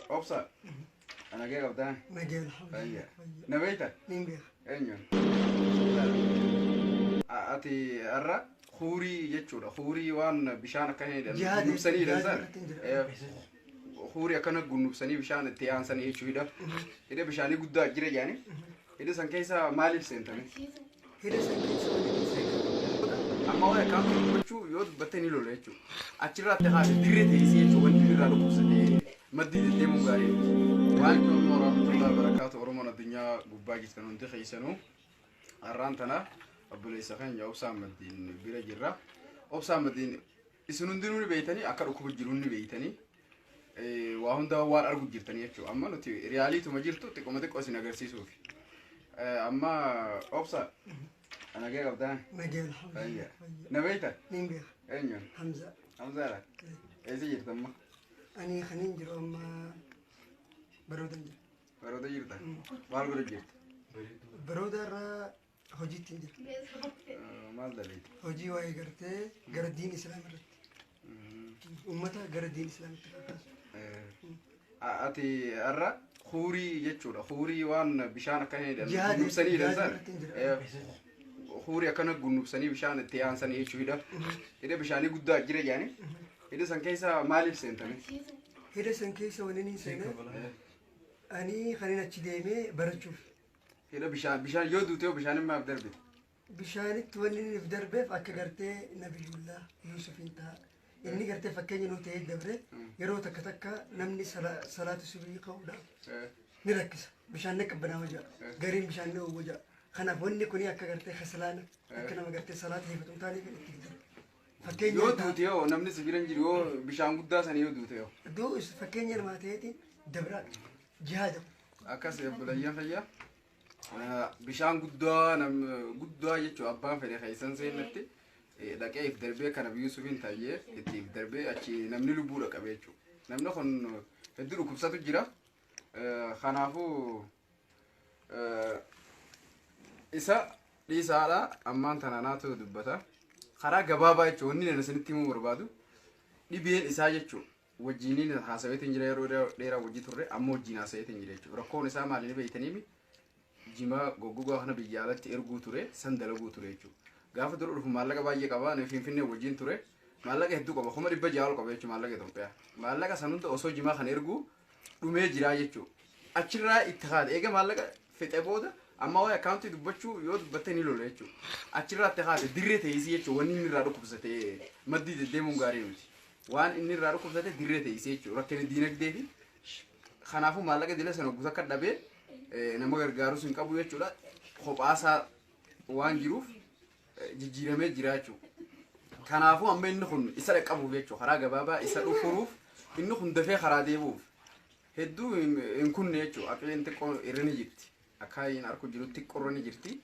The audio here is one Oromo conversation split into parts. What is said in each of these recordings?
Obsa, nagee qabdaa? Nagee, alhamdulillah. Na beekta? Niin beeka. Eenyuun? Ati har'a huurii jechuudha. Huurii waan bishaan akkana jedhan Jihaad- gunnubsanii jihaad jedhan irratti hin jira. Huurii akkana gunnubsanii bishaan itti aansanii jechuudha. Hidha bishaanii guddaa jira jedhanii. Hidha san keessa maaliif seentame? Hidha san keessa wanni hin seenne. Amma waa'ee akkaawuntii dubbachuu yoo dubbatte ni lola jechuudha. Achirraa itti haase dirree teessee jechuudha wanti irraa dhukkubsatee maddii deddeemuun gaarii miti. Waalaikum warahmatullahi wabarakaatu. Oromoon addunyaa gubbaa jirtan hundi keessanuu, har'aan tana obboleessa keenya Obsaa Ahmadiin bira jirra. Obsaa Ahmadiin isin hundinuu ni beeytanii, akka dhukkuba jiru ni beeytanii, waa hundaa waan argu jirtanii jechuudha. Amma nuti riyaaliituma jirtu xiqqoma xiqqoo isin agarsiisuufi. Amma Obsa, nagee qabdaa? Nagee, alhamdulillah. Na beekta? Niin beeka. Eenyuun? Hamza. Hamzaadha. Eessa jirta amma? Ani kanin jiru amma Barooda jira. Baroota jirta? Maal godha jirta? Barooda irraa hojiitti hin jira. Maal daleeti? Hojii waa'ee gartee gara diin islaam irratti. Uummata gara diin islaamitti kakaasu. Ati har'a huurii jechuudha. Huurii waan bishaan akkana jedhan Jihaad- gunnubsanii jedhan jihaad san. irratti hin jira. Huurii akkana gunnubsanii bishaan itti aansanii jechuudha. Hidha bishaanii guddaa jira jedhanii. Hidha san keessa maaliif seentame? Hidha san keessa wanni hin seenne, ani kanin achi deemee barachuuf. Hidha bishaan yoo duute, yoo bishaan maaf darbite? Bishaanitti wanni inni if darbeef akka gartee Nabiyyullah Yuusufin ta'a. Inni gartee fakkeenya nuu ta'ee dabre. Yeroo takka takka namni salaata subii ka'uudhaaf ni rakkisa. Bishaan ni qabbanaawa jira. Gariin bishaan ni oowwa jira. Kanaaf wanni kuni akka gartee kaslaana, akka nama gartee salaata hiifatu hin taaneef itti darbe. Fakkeenya Yoo duute, yoo namni si bira hin jiru, yoo bishaan guddaa sana yoo duute yoo. Iddoo fakkeenya namaa ta'eeti dabraa jihaada. Akkas obboleeyyan fayyaa. Bishaan guddaa nam guddaa jechuun abbaan fedhe keessan seenatti dhaqee if darbee kana Yuusufiin taa'ee itti if darbee achi namni lubbuudha qabe jechuudha. Namni kun hedduu dhukkubsatu jira. Kanaafuu isa dhiisaadha, ammaan tana naatu dubbata. Karaa gabaabaa jechuun wanni ani isinitti himuu barbaadu dhibeen isaa jechuudha. Wajjiniin haasaweetiin jira, yeroo dheeraa wajji turre, amma wajjin haasaweetiin jira jechuudha. Rakkoon isaa maali ni beeytaniimi? Jimaa goggogaa kana biyya alatti erguu ture, san dalaguu ture jechuudha. Gaafa dura dhufu maallaqa baay'ee qaba, ani Finfinnee wajjin ture. Maallaqa hedduu qaba, 600,000 ol qaba jechuudha maallaqa Itoophiyaa. Maallaqa san hunda osoo jimaa kana erguu dhumee jira jechuudha. Achirraa itti haadha. Eega maallaqa fixe booda amma waa'ee akkaawuntii dubbachuu yoo dubbatte ni lola jechuudha. Achirraa itti haadha dirree teessii jechuudha wanni inni irraa dhukkubsate maddii deddeemuun gaarii miti. Waan inni irraa dhukkubsate dirree teessee jechuudha. Rakkina diinagdee fi kanaafuu maallaqa dila sana guutuu akka dhabee nama gargaarus hin qabu jechuudha. Kophaasaa waan jiruuf jijjiiramee jira jechuudha. Kanaafuu amma inni kun isa dhaqqabuuf jechuudha. Karaa gabaabaa isa dhufuruuf, inni kun dafee karaa deebi'uuf hedduu hin kunne jechuudha. Aqliin xiqqoo irra ni jirti. Akka hin arku jiru xiqqoo irra ni jirti.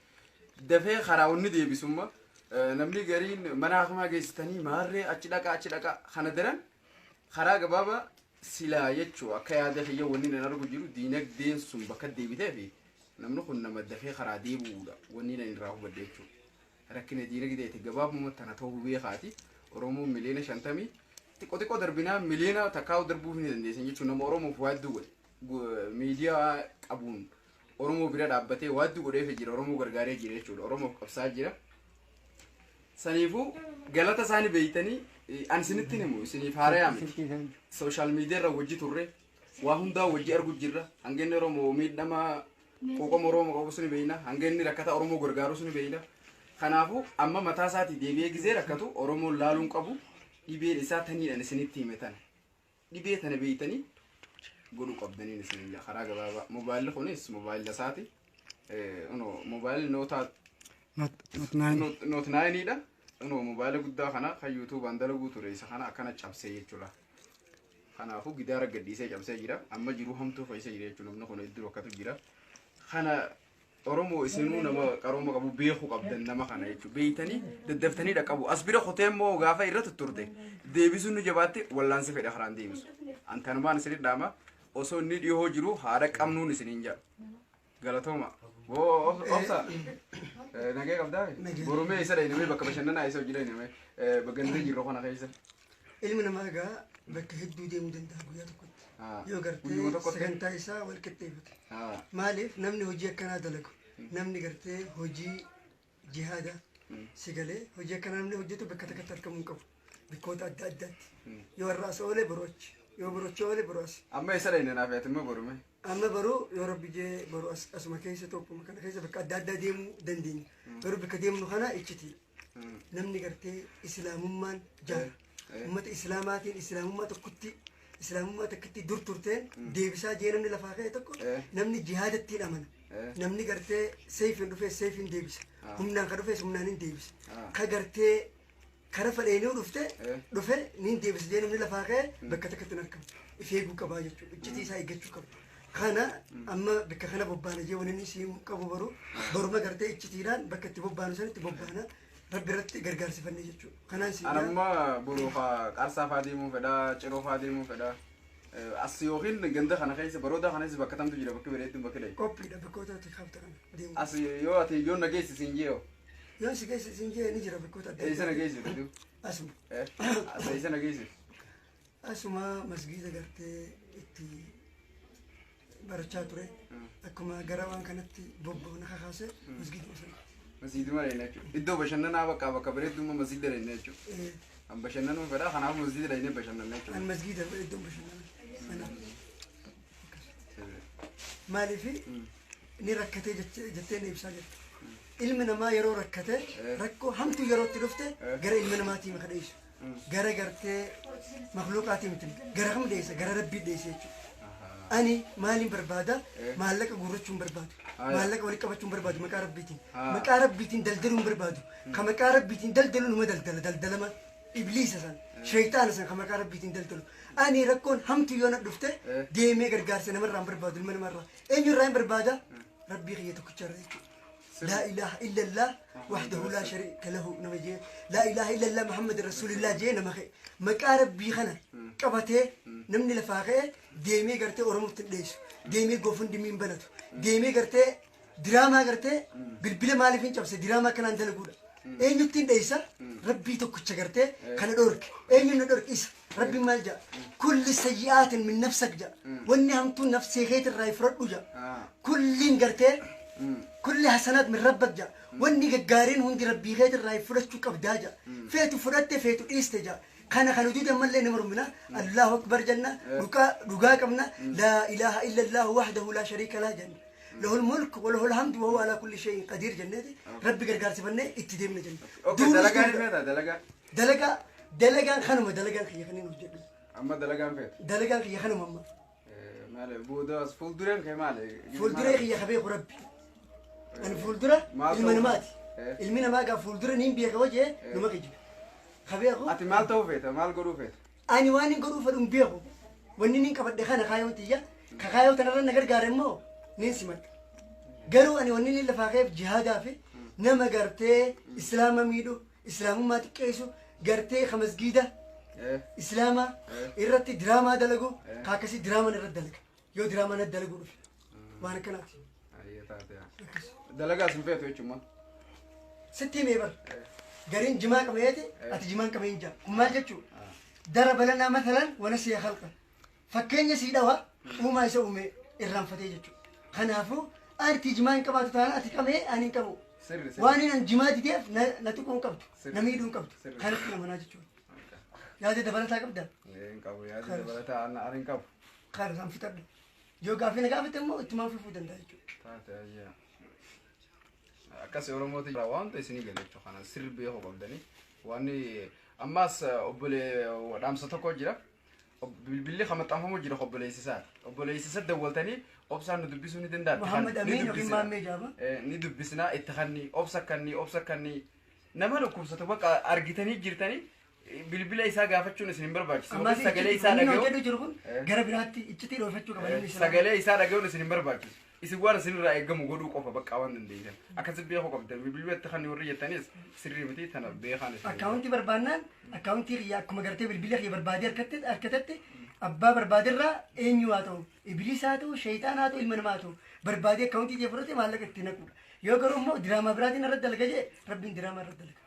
Dafee karaa wanni deebisumma namni gariin mana hakimaa geessitanii maarree achi dhaqa achi dhaqa kana daran karaa gabaabaa silaa jechuu akka yaada kiyya wanni nan argu jiru diinagdeen sun bakka deebitee fi namni kun nama dafee karaa deebi'uudha wanni nan irraa hubadhe jechuudha. Rakkina diinagdeeti gabaabumatti tana ta'uu beekaati. Oromoon 50 miliyoona xiqqoo xiqqoo darbinaa 1 miliyoona darbuuf ni dandeessan jechuudha. Nama Oromoof waa hedduu godhe, miidiyaa qabuun Oromoo bira dhaabbatee waa hedduu godheefii jira, Oromoo gargaaree jira jechuudha, Oromoof qabsaa jira. Saniifuu galata isaanii beeytanii ani isinitti himu, isiniif haarayaa miti. Social media irra wajji turre, waa hundaa wajji argu jirra. Hanga inni Oromoo miidhama quuqama Oromoo qabu ni beeyna, hanga inni rakkata Oromoo gargaarus ni beeyna. Kanaafuu amma mataa isaatii deebi'ee gizee rakkatu Oromoon laaluun qabu. Dhibeen isaa taniidhaan isinitti hime tana. Dhibee tana beeytanii godhuu qabdaniin isin jaa karaa gabaabaa. Mobaayilli kunis mobaayila isaati. Mobaayilli nootaa Note 9. Note 9dha. Kunoo mobaayila guddaa kana kan YouTubeaan dalaguu ture isa kana akkana cabsee jechuudha. Kanaafuu gidaara gadhiisee cabsee jira. Amma jiruu hamtuu keessa jira jechuudha. Namni kun hedduu rakkatu jira. Kana Oromoo isinuu nama qarooma qabu beekuu qabdan nama kana jechuudha. Beeytanii daddaftanii dhaqqabu. As bira kutee immoo gaafa irra tutturte deebisuun nu jabaatte wallaansi fedha karaan deebisu. Antanumaan isinit dhaama, osoo inni dhihoo jiru haadha qabnuun isiniin jedha. Galatooma. Boo Obsa. Nagee qabdaa? Nagee. Borumee isa dhaynamee bakka bashannanaa isa hojii dhaynamee bagandee jirru kana keessa. Ilmi namaa egaa bakka hedduu deemuu danda'a guyyaa tokkotti. Yoo gartee Guyyuma tokkotti. sagantaa isaa wal qixxeeffate. Maaliif namni hojii akkanaa dalagu, namni gartee hojii jihaada si galee hojii akkanaa namni hojjetu bakka takkatti argamuu hin qabu. Bikkoota adda addaatti. Yoo har'a as oole boru achi. Yoo boru achi oole boru as. Amma eessa dhayna naaf yaati immoo borume? Amma baruu yoo Rabbi jee boru as asuma keessa tokkuma kana keessa bakka adda addaa deemuu dandeenya. Garuu bakka deemnu kana iccitiidha. Namni gartee islaamummaan jaara. Ummata islaamaatiin islaamummaa tokkotti islaamummaa takkitti dur turteen deebisaa jee namni lafaa ka'e tokko namni jihaadattiin amana. Namni gartee seefiin dhufee seefiin deebisa. Humnaan ka dhufees humnaan hin deebisa. Ka gartee kara fadheenuu dhufte dhufe niin deebisa jee namni lafaa ka'e bakka takkatti hin argamu. If eeguu qabaa jechuudha. Iccitii isaa eeggachuu qaba. Kana amma bakka kana bobbaana jee wanni inni siin qabu baru baruma gartee iccitiidhaan bakka itti bobbaanu sanitti bobbaana Rabbi irratti gargaarsifannee jechuudha. Kanaan siin An amma boru Qaarsaa faa deemuu fedha, Ciroo faa deemuu fedha. As yookiin ganda kana keessa baroodaa kana keessa bakka tamtu jira bakki bareedduun bakki dhayi. Qophiidha bakkoota ati kaafte kana deemuu. As yoo ati yoo na geessi siin jee hoo? Yoo si geessi siin jee ni jira bakkoota adda Eessa na addaa. geessita du? Asuma. As eessa na geessita? Asuma masgiida gartee itti barachaa ture. Akkuma gara waan kanatti bobba'u na kakaase masgiiduma sana. Masgiiduma dhayna jechuudha. Iddoo bashannanaa bakka bakka bareeddummaa masgiida dhayna jechuudha. An bashannanuun fedha kanaaf masgiida dhaynee bashannanna jechuudha. An masgiida iddoon bashannana. Ana. Maaliif ni rakkatee jettee ni ibsaa jirta. Ilmi namaa yeroo rakkate rakkoo hamtuu yeroo itti dhufte gara ilma namaatii maka dheessu. Gara gartee makluuqaatii miti. Gara kam dheessa? Gara Rabbii dheessa jechuudha. Ani maaliin barbaada? Maallaqa guurrachuu hin barbaadu. Maallaqa walitti qabachuu hin barbaadu maqaa Rabbiitiin. Maqaa Rabbiitiin daldaluu hin barbaadu. Ka maqaa Rabbiitiin daldalu numa daldala daldalama ibliisa san shayxaana san ka maqaa Rabbiitiin daldalu. Ani rakkoon hamtuu yoo na dhufte deemee gargaarsa namarraa hin barbaadu ilma namarraa. Eenyurraa hin barbaada? Rabbii kiyya tokkicharra jechuudha. Laa ilaaha illallah wahdahu laa shariika lahu nama jee laa ilaaha illallah Muhammad rasuulillah jee nama ka'e maqaa Rabbii kana qabatee namni lafaa ka'e deemee gartee Oromootti hin dheessu deemee goofundimii hin banatu deemee gartee diraamaa gartee bilbila maaliif hin cabse diraamaa akkanaan dalaguudha eenyutti hin dheessa Rabbii tokkicha gartee kana dhorke eenyuun na dhorke isa Rabbiin maal jedha kulli sayyi'aatin min nafsak jedha wanni hamtuun nafsee keetirraa fudhadhu jedha kulliin gartee Kulli hasanaat min rabbak ja'a. Wanni gaggaariin hundi Rabbii keetirraa fudhachuu qabdaa ja'a. Feetu fudhatte feetu dhiiste ja'a. Kana kan hojii ammallee ni mormina. Allahu akbar jenna. Dhugaa dhugaa qabna. Laa ilaaha illallahu wahdahu laa shariika laa jenna. Lahul mulk wa lahul hamdu wa huwa alaa kulli shay'in qadiir jenneeti Rabbi gargaarsifannee itti deemna jenna. Okay, Duulus dalagaa ni duula. feeta dalagaa. Dalagaa dalagaan kanuma dalagaan kiyya kan inni hojjedhu. Amma dalagaan feeta. Dalagaan kiyya kanuma amma. Maali booda as fuuldureen kee maali? Fuulduree kiyya ka beeku Rabbi. Ani fuuldura Maal ilma ta'uu? namaati. Ilmi namaa gaa fuuldura niin beeka hoo jee numa kijiba. Ka beeku Ati maal ta'uu feeta? Maal godhuu feeta? Ani waan hin godhuu fedhu hin beeku. Wanni niin qabadhe kana kaayoon tiyya. Ka kaayoo tanarra na gargaare immoo niin simadha. Garuu ani wanni niin lafaa ka'eef jihaadaa fi nama gartee islaama miidhu, islaamummaa xiqqeessu, gartee ka masgiida islaamaa irratti diraamaa dalagu ka akkasii diraamaan irratti dalaga yoo diraamaan irratti dalaguu dhufe waan akkanaati. Ayyee taate yaa. Dalagaa sin feetu jechuun Sitti himee bar gariin jimaa qabeeti ati jimaan qabee hin jaa kun maal jechuu dara balanaa matalan wana siya halqa fakkeenya sii dhawa uumaa isa uume irraanfatee jechuudha. Kanaafuu ati jimaa hin qabaatu taanaan ati qabee ani hin qabu. Sirri sirri. Waan inni jimaa dideef na na tuquu hin qabdu Sirri. na miidhuu hin qabdu Sirri. kanatti namanaa jechuudha. Yaada dabalataa qabdaa? Hin qabu yaada dabalataa ani hin qabu. Kaara isaan fixadhu. Yoo gaaffii na gaafate immoo ittumaan fufuu danda'a jechuudha. Taate ayyaa. Akkas Oromooti jira waan ta'e isinii gala jechuudha. Kana sirri beekuu qabdanii. Wanni ammaas obbolee dhaamsa tokko jira. Bilbilli kan maxxanfamu jira obboleessi isaati. Obboleessi isa dawwaltanii obsaan nu dubbisuu ni danda'a. Muhammad Ni Amiin yookiin dubbisna. Maammee Jaama. Ni dubbisna itti kanni obsa kanni obsa kanni nama dhukkubsatu bakka argitanii jirtanii bilbila isaa gaafachuun isin hin barbaachisu. Ammaas Yookiin sagalee isaa inni dhaga'uun hojjedhu jiru kun gara biraatti iccitii dhoofachuu qaba namni silaa. Sagalee isaa dhaga'uun isin hin barbaachisu. Isin waan isinirraa eegamu godhuu qofa bakka waan dandeessan. Akkasi beekuu qabdan bilbila itti kanni warri jettanis sirrii miti tana beekaan isin. Akkaawuntii barbaannaan akkaawuntii kiyya akkuma gartee bilbila kiyya barbaadee harkatti harkatatti abbaa barbaaderraa eenyu haa ta'u ibiliis haa ta'u sheeyxaan haa ta'u ilma namaa haa ta'u barbaadee akkaawuntii kiyya fudhate maallaqa itti naquudha. Yoo garuu immoo diraamaa biraatiin irratti dalaga jee Rabbiin diraamaa irratti dalaga.